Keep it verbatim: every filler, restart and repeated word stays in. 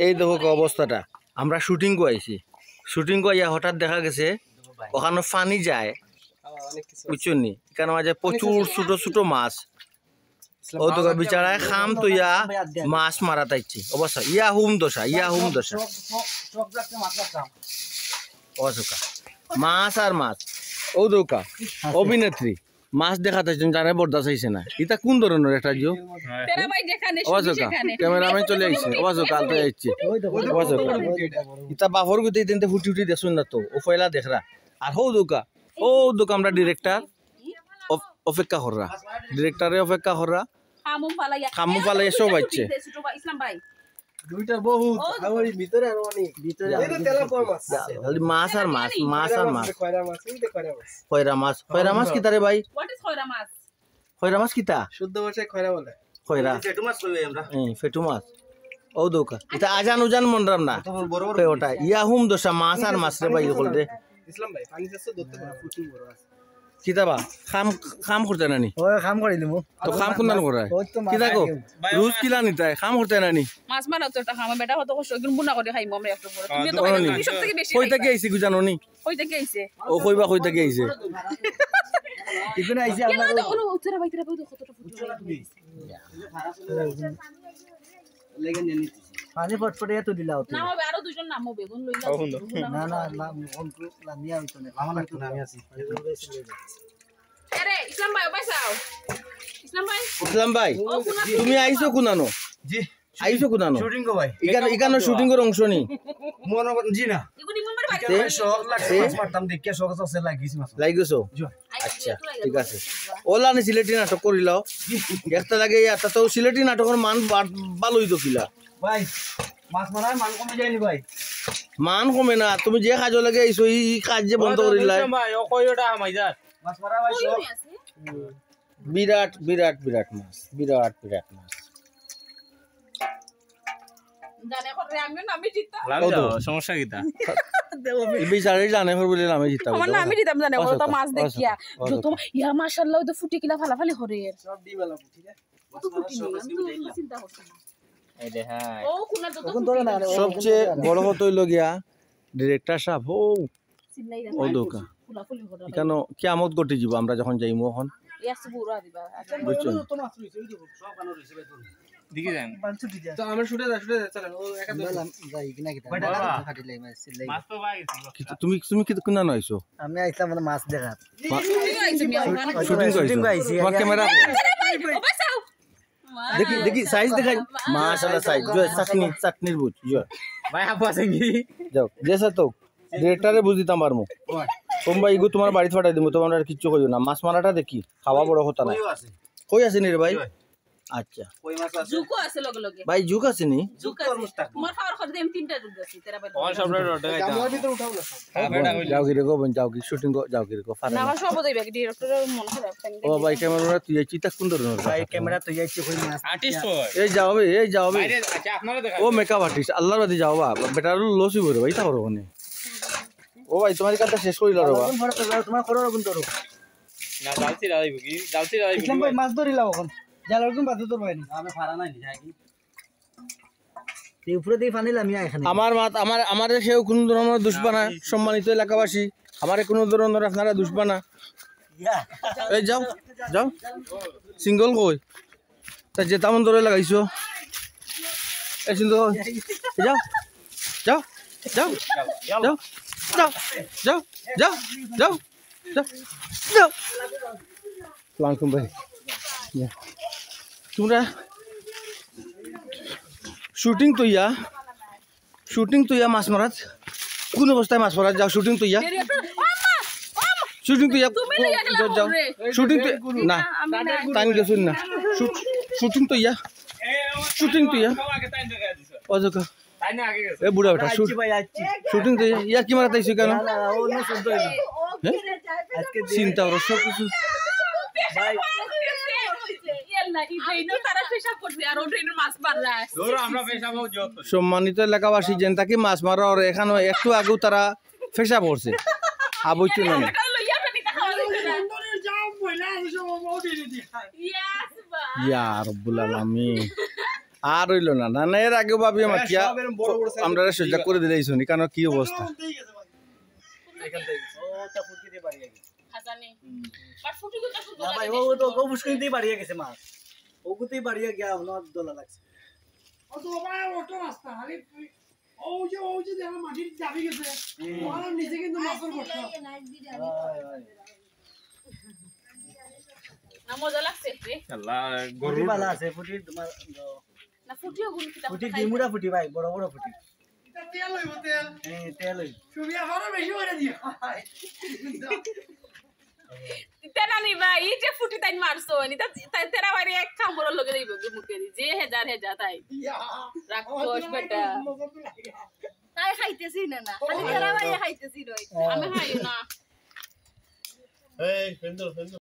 এই দেখো কি অবস্থাটা। আমরা শুটিং কো আইছি, শুটিং কো আইয়া হঠাৎ দেখা গেছে ওখানো পানি যায়, বুঝছো নি? এখানো মাঝে প্রচুর ছোট ছোট মাছ। ও তো বিচারায় খাম তো ইয়া মাছ মারাত আইছে। অবস্থা ইয়া হুম দশা, ইয়া হুম দশা। অবস্থা মাছ আর মাছ। ও দৌকা অভিনেত্রী মাছ দেখাত আইছইন, জানে বরদাস্ত অইছে না। ইতা কোন ধরনর একটা জিও? তেরা ভাই যেখানে, অবস্থা সেখানে। ক্যামেরাম্যান চলে আইছে, অবস্থা কাল তো আইছে। অবস্থা ইতা বাফর গুতে ইতে ফুটি ফুটি দেখছইন না তো, ও পয়লা দেখরা। আর হো দৌকা, ও দৌকা আমরা ডিরেক্টর অপেক্ষা কররা, ডিরেক্টরে অপেক্ষা কররা। খামু ফালাইয়া, খামু ফালাইয়া সব আইছে। ছোট ভাই, ইসলাম ভাই। দুইটা বহুত, ও। আমার এই ভিতরে আরো অনেক। ভিতরে এই তো আরো তেলাপোয়া মাছ। খালি মাছ আর মাছ, মাছ আর মাছ। খয়রা মাছ, এই তো খয়রা মাছ। খয়রা মাছ, খয়রা মাছ কিতা রে ভাই? What is খয়রা মাছ? খয়রা মাছ কিতা? শুদ্ধ ভাষায় খয়রা বলে। খয়রা। ফেটু মাছ কই আমরা। হ্যাঁ, ফেটু মাছ। ও দৌকা। ইতা আজান উজান মনরাম না। কত বড় বড় কই ওটা? ইয়া হুম দশা মাছ আর মাছ রে ভাই, হকল রে। ইসলাম ভাই, পানি চাচ্ছে ধরতে পারো। ফুটি বড় আছে। কিতা বা? কাম, কাম করতে না নি? ওই কাম করি দিমু। তো কাম কোন নানো করায়? ওই তো মাছ কিতা গো? ভাই, রোজ মাছ। কিলা নিতায়? কাম করতে না নি? মাছ মারা তো একটা কাম, বেটা কত কষ্ট, একদিন বুনা করে খাইমু আমরা একটু পরে। তুমি তো অত খাইতে, না। তুমি সব থেকে বেশি কই থাকি আইছি গো জানো নি? কই থাকি আইছে? ও কইবা কই থাকি আইছে? ইগুন আইছে কেন আপনার তো ওই ওলো উত্তরা বাইতরা বাইতরা কতটা ফুটে লেগে নিয়ে নিতেছি। পানি ফটফটে এত দিলা হতো। না হবে, আরো দুজন নামো বেগুন লইলা। না, না, না, কোন তো লামিয়া হইতো না। আমার লাগতো না, আমি আছি। আরে, ইসলাম ভাই, ও ভাই চাও। ইসলাম ভাই। ইসলাম ভাই, ও, কোন তুমি আইছো কোনানো? জি। আইছো কোনানো? শুটিং কো ভাই। ইখান, ইখান শুটিং কর অংশ নি? মনে কর, জি না। এগুনি মুম্বাই বাড়ি। তে? ভাই, শখ লাগছে, তে? মাছ মারতাম দেখিয়া শখ আছে, লাগিয়েছি মাছ। লাগিয়েছো? জি। আচ্ছা, ঠিক আছে। ওলা নি সিলেটি নাটক করিলাও। দেখতে লাগে, ইয়া, তা তো সিলেটি নাটকর মান বা-, ভালোই তো কিলা। ভাই, মাছ মারায় মান কমে যায়নি ভাই। মান কমে না, তুমি যে কাজও লাগে আইছো, এই, এই কাজ যে বন্ধ করিলায়। ভাই, ও কই ওটা হামাই যার। মাছ মারা ভাই, শখ। বিরাট, বিরাট, বিরাট মাছ, বিরাট, বিরাট মাছ। জানে করে আমিও নামে জিততাম। লাভ কত? যাও, সমস্যা কিতা? এই বিচারে জানে করে বলে নামে জিততাম। আমার নামে জিতাম জানে, কত মাছ দেখিয়া। যত মা-, ইয়া মাশাআল্লাহ, ওই তো ফুটি কিলা ফালাফালি করে। সব ডিম আলা ফুটি রে। কত ফুটি নিয়ে? আমি তো ওগুলো চিন্তা করছি না। এই দে, হ্যাঁ। ও, কোনটা যত ফুটি না, না। সবচেয়ে বড় কথা হইল গিয়া, ডিরেক্টর সাহেব, ও চিল্লাই ও দোকা। ফুলাফুলি করে। এখানো কিয়ামত ঘটি যাব, আমরা যখন যাইমু অখন। ইয়াসু বুড়া দিবা। আচ্ছা, বুঝছো? তো মাছ রইছে, ওই দেখো। সব কানো রইছে ভাই, তোর। দেখি যান। তো আমরা শুটে যা, শুটে যা, চলেন। ও একা তো আমরা লাম-, যাই কিনা কিতা? বাবা। ফাটিলে মাছ চিল্লাই। মাছ তো ভাই গেছে। কি তুমি, তুমি কি কোন আনো আইছো? আমি আইছিলাম মানে মাছ দেখার। মা-, শুটিং আইছো, মিয়া, শুটিং ওখানে। শুটিং আইছো। শুটিং আইছি, তোমার আইয়া। ক্যামেরা? ও বাঁচাও। দেখি, দেখি, সাইজ দেখাই। মাশাআল্লাহ, সাইজ। জয়, চাটনি, চাটনির বুঝ, জয়। ভাই, আপু আছেন কি? যাও, যে স্যার তো, ডিরেক্টরে বুঝ দিতাম পারমু। কম ভাই, ইগু তোমার বাড়িত ফাটাই দিমু, তোমার আর কিচ্ছু কইও না। মাছ মারাটা দেখি, খাওয়া বড় কথা না। কইও আছে। কই আছে নি রে ভাই? কই? আচ্ছা। কই মাছ আছে? জুকও আছে লগে লগে। ভাই, জুক আছে নি? জুক আছে। তোমার খাওয়ার খরচ আমি তিনটা জুক আছে, তেরা ভাই। আমার সব রড গামলার ভিতরে উঠাও না। হ্যাঁ, বেটা, ওই যাও কি রে গো, বোন, যাও কি শুটিং কর, যাও কি রে গো, ফারে না, না। আমার সব ওদের ব্যাগ, ডিরেক্টরর মন খারাপ, তাই ও ভাই, ক্যামেরা তুই এই চিতা কোন ধরনের? ভাই, ক্যামেরা তুই এই চিকন মাছ। আর্টিস্ট কই? এই যাও বে, এই যাও বে। বাইরে, আচ্ছা, আপনারা দেখান। ও মেকআপ আর্টিস্ট, আল্লাহর বাদে যাও বা, বেটার লস হইব রে ভাই, তা করো মানে। ও ভাই, তোমার কাজটা শেষ করিল রে বা। তোমার করো, তোমার করো, কোন করো? না, জালসি রাইব কি? জালসি রাইব কি? ইসলাম ভাই, মাছ ধরিলাও এখন। জাল ওরকম বাদে ধরবো না। আমি ফারা নাই, যাই কি? এই উপরে দিয়ে পানি লামিয়া এখানে। আমার মাত-, আমার, আমারে কেউ কোনো ধরনের দুষবা না, সম্মানিত এলাকাবাসী, আমারে কোনো ধরনের আপনারা দুষবা না। ইয়া। এই যাও, যাও। সিঙ্গল কই? তা যে তেমন ধরে লাগাইছো। এই সিঙ্গল। এই যাও। যাও। যাও। যাও। যাও। যাও। যাও। যাও। যাও। লাংকুম ভাই। ইয়া। তোমরা শুটিং তো ইয়া, শুটিং তো ইয়া মাছ মারাত। কোন অবস্থায় মাছ মারাত? যাও শুটিং তো ইয়া। শুটিং তো ইয়া। তুমি লইয়া গেলা যাও, যাও। ওরে। শুটিং তো না। আমি না। টাইম গেছুন না। শুট-, শুটিং তো ইয়া। শুটিং তো ইয়া। ও দেখো। তাই না আগে গেছে। এ বুড়া বেটা, শুট-, আইছি ভাই, আইছি। শুটিং তো ইয়া কি মারাত আইছো কেন? না, না, ও না শুনতো না। হ্যাঁ? আজকে দিন চিন্তা করো, সব কিছু। ভাই। ইয়াল্লা, এই ট্রেনও তারা পেশাব করছে, আর ও ট্রেনের মাছ মাররা। ধরো, আমরা পেশাব হোক, যত। সম্মানিত এলাকাবাসী, যেন তাকে মাছ মারা, আর এখানে একটু আগেও তারা পেশাব করছে। আবু চুনানি। ওটা লইয়া ফেলি, তাহলে হইতো না। ইয়াস, বা। ইয়া রব্বুল আলামিন। আর অইলো না। না, না, এর আগেও ভাবিয়ে মাতিয়া সব এরকম বড় বড় size আমরা এর সহ্য করে দিলাইছনি, কারণ কি অবস্থা? এখান থেকে গেছে। ও, ওটা ফুটকি দিয়ে বাড়ি গেছে। খাজানি। বাট ফুটি কোথা ফুটবো? না ভাই, ও তো গো ফুসকুনি দিয়ে বাড়ি গেছে মাছ। ও কোথায় বাড়ি গিয়া ওনার দোলা লাগছে। ও তো বাবা, ওটা রাস্তা, খালি ওই যে, ওই যে দেখো মাটির চাবি গেছে, ওখানে নিচে কিন্তু মাছের গর্ত। হয়, হয়। না, মজা লাগছে রে। আল্লাহ, ফুটি গরুর ভালো আছে, ফুটি তোমার না, ফুটিও গুণ কিতা ফুটি ডিমুরা ফুটি ভাই, বড় বড় ফুটি। এটা তেল হইব তেল। হ্যাঁ, তেল হইব। সুবিয়া ভালো বেশি করে দিও। তেরা নি ভাই, এই যে ফুটি তাই মারছো, নি তা তা- তেরা বাড়ি এক কামড় লগে দিব মুখে দি। যে হেজার হেজা তাই। ইয়া। রাক্ষস বেটা। তাই খাইতেছি না, না। খালি তেরা ভাইয়া খাইতেছি নয়। আমি খাই না। এই ফেন্দো ফেন্দো